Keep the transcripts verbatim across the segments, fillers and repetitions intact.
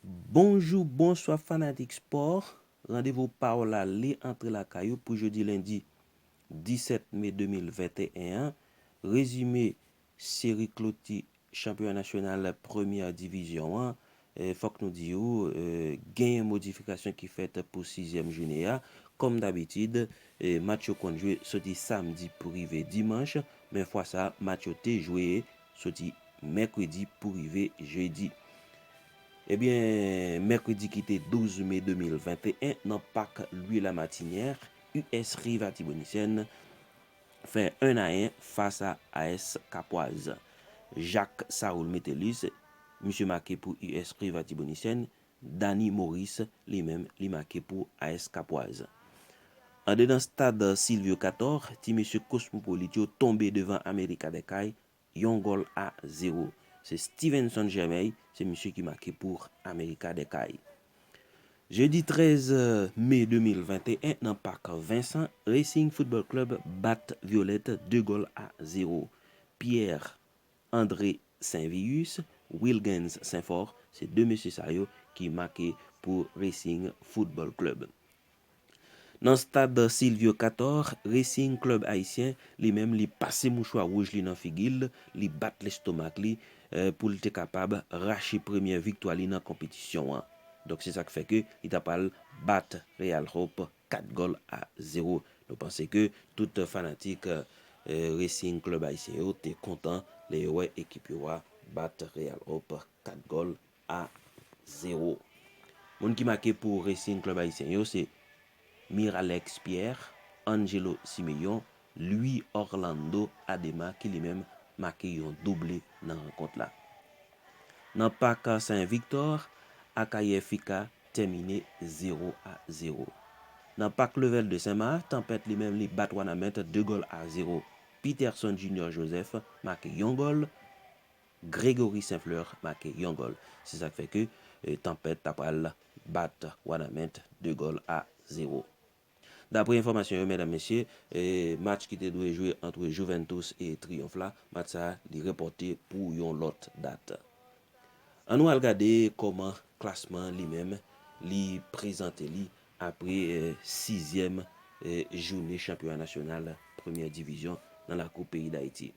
Bonjou, bonswa fanatik spò. Randevou pa w la li antre lakay ou pou jodi lendi disèt me de mil venteyen an. Rezime seri kloti chanpyona nasyonal premyè divizyon an. Eh, fòk nou di w, eh, genyen modifikasyon ki fèt pou sizyèm jounen an. Kòm dabitid, eh, match yo konn jwe soti samdi pou rive dimanch, men fwa sa a, match yo te jwe soti mèkredi pou rive jedi. Ebyen, mèkredi ki te douz me de mil venteyen, nan pak Louis Lamartinière, U S Rive Artibonite fè en a en fas a A S Capoise. Jacques Saoul Metellus, misye make pou U S Rive Artibonite, Dany Maurice, li menm, li make pou A S Capoise. Andedan stad Sylvio Cator, ti mesye Cosmopolite yo tonbe devan América des Cayes, yon gòl a zewo. Se Stevenson Germay, se misye ki make pou América des Cayes. Jedi trèz me de mil venteyen, nan pak Vincent, Racing Football Club bat Violette de gòl a zewo. Pierre André Saint-Vius, Wilgens Saint-Fort, se de mesye sa yo ki make pou Racing Football Club. Nan stad Sylvio Cator, Racing Club Haïtien, li menm, li pase mouchwa wouj li nan figi l, li bat lestomak li, eh, pou l te kapab rache premyè viktwa li nan konpetisyon an. Donk, se sa k fè ke li ta pral bat Real Hope kat gòl a zewo. Nou panse ke tout fanatik, eh, Racing Club Haïtien yo te kontan lè yo wè ekip yo a bat Real Hope kat gòl a zewo. Moun ki make pou Racing Club Haïtien yo se Miralex Pierre, Angelo Siméon, Louis Orlando Adema ki li menm make yon double nan rankont la. Nan pak Saint Victor, Akayè Fika tèmine zewo a zewo. Nan pak Level de Saint Marc, Tanpèt li menm li bat Wanament de gòl a zewo. Peterson Junior Joseph make yon gòl, Gregory Saint Fleur make yon gòl. Se sa k fè ke, eh, Tanpèt ta pral bat Wanament de gòl a zewo. Daprè enfòmasyon yo, medam, mesye, eh, match ki te dwe jwe ant Juventus e Triyonf la, match sa a, li repòte pou yon lòt dat. Ann nou al gade kòman klasman li menm, li prezante li apre, eh, sizyèm, eh, jounen chanpyona nasyonal premyè divizyon nan lakou peyi Dayiti.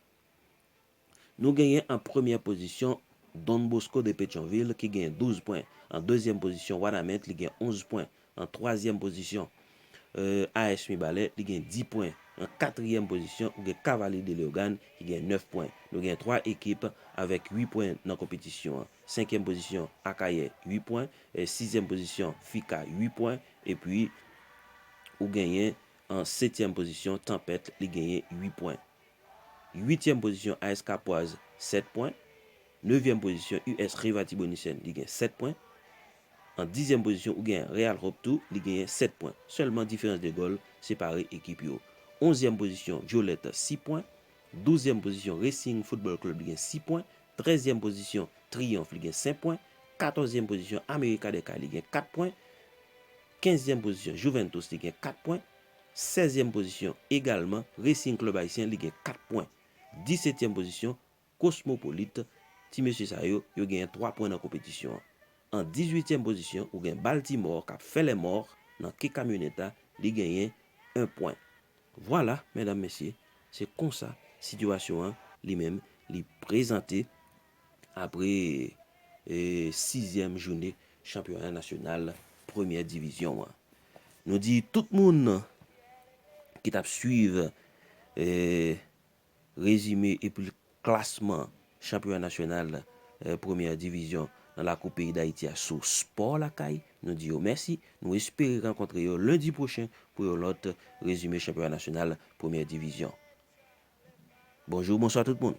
Nou genyen an premyè pozisyon Don Bosco de Petyonvil ki genyen douz pwen. An dezyèm pozisyon, Wanament, li gen onz pwen. An twazyèm pozisyon, eh, A S Mibalè, li gen dis pwen. An katriyèm pozisyon, ou gen Cavalier de Léogâne ki gen nèf pwen. Nou gen twa ekip avèk uit pwen nan konpetisyon an. Senkyèm pozisyon, Akayè, uit pwen. Eh, sizyèm pozisyon, Fika, uit pwen. Epi, ou genyen an setyèm pozisyon, Tanpèt, li genyen uit pwen. Uityèm pozisyon, A S Capoise, sèt pwen. Nevyèm pozisyon, U S Rive Artibonite, li gen sèt pwen. An dizyèm pozisyon, ou gen Real Hope tou, li genyen sèt pwen. Sèlman diferans de gòl separe ekip yo. Onzyèm pozisyon, Violette, sis pwen. Douzyèm pozisyon, Racing Football Club, li gen sis pwen. Trèzyèm pozisyon, Triyonf, li gen senk pwen. Katòzyèm pozisyon, América des Cayes, li gen kat pwen. Kenzyèm pozisyon, Juventus, li gen kat pwen. Sèzyèm pozisyon egalman, Racing Club Haïtien, li gen kat pwen. Disetyèm pozisyon, Cosmopolite, ti mesye sa yo, yo genyen twa pwen nan konpetisyon an. An dizuityèm pozisyon, ou gen Baltimore k ap fè lèmò nan ke kamyonèt la, li genyen en pwen. Vwala, medam, mesye, se konsa sitiyasyon an li menm li prezante apre, eh, sizyèm jounen chanpyona nasyonal premyè divizyon an. Nou di tout moun ki t ap swiv, eh, rezime epi klasman chanpyona nasyonal, eh, premyè divizyon nan lakou peyi Dayiti a sou Spò Lakay, nou di yo mèsi. Nou espere rankontre yo lendi pwochen pou yon lòt rezime chanpyona nasyonal premyè divizyon. Bonjou, bonswa tout moun.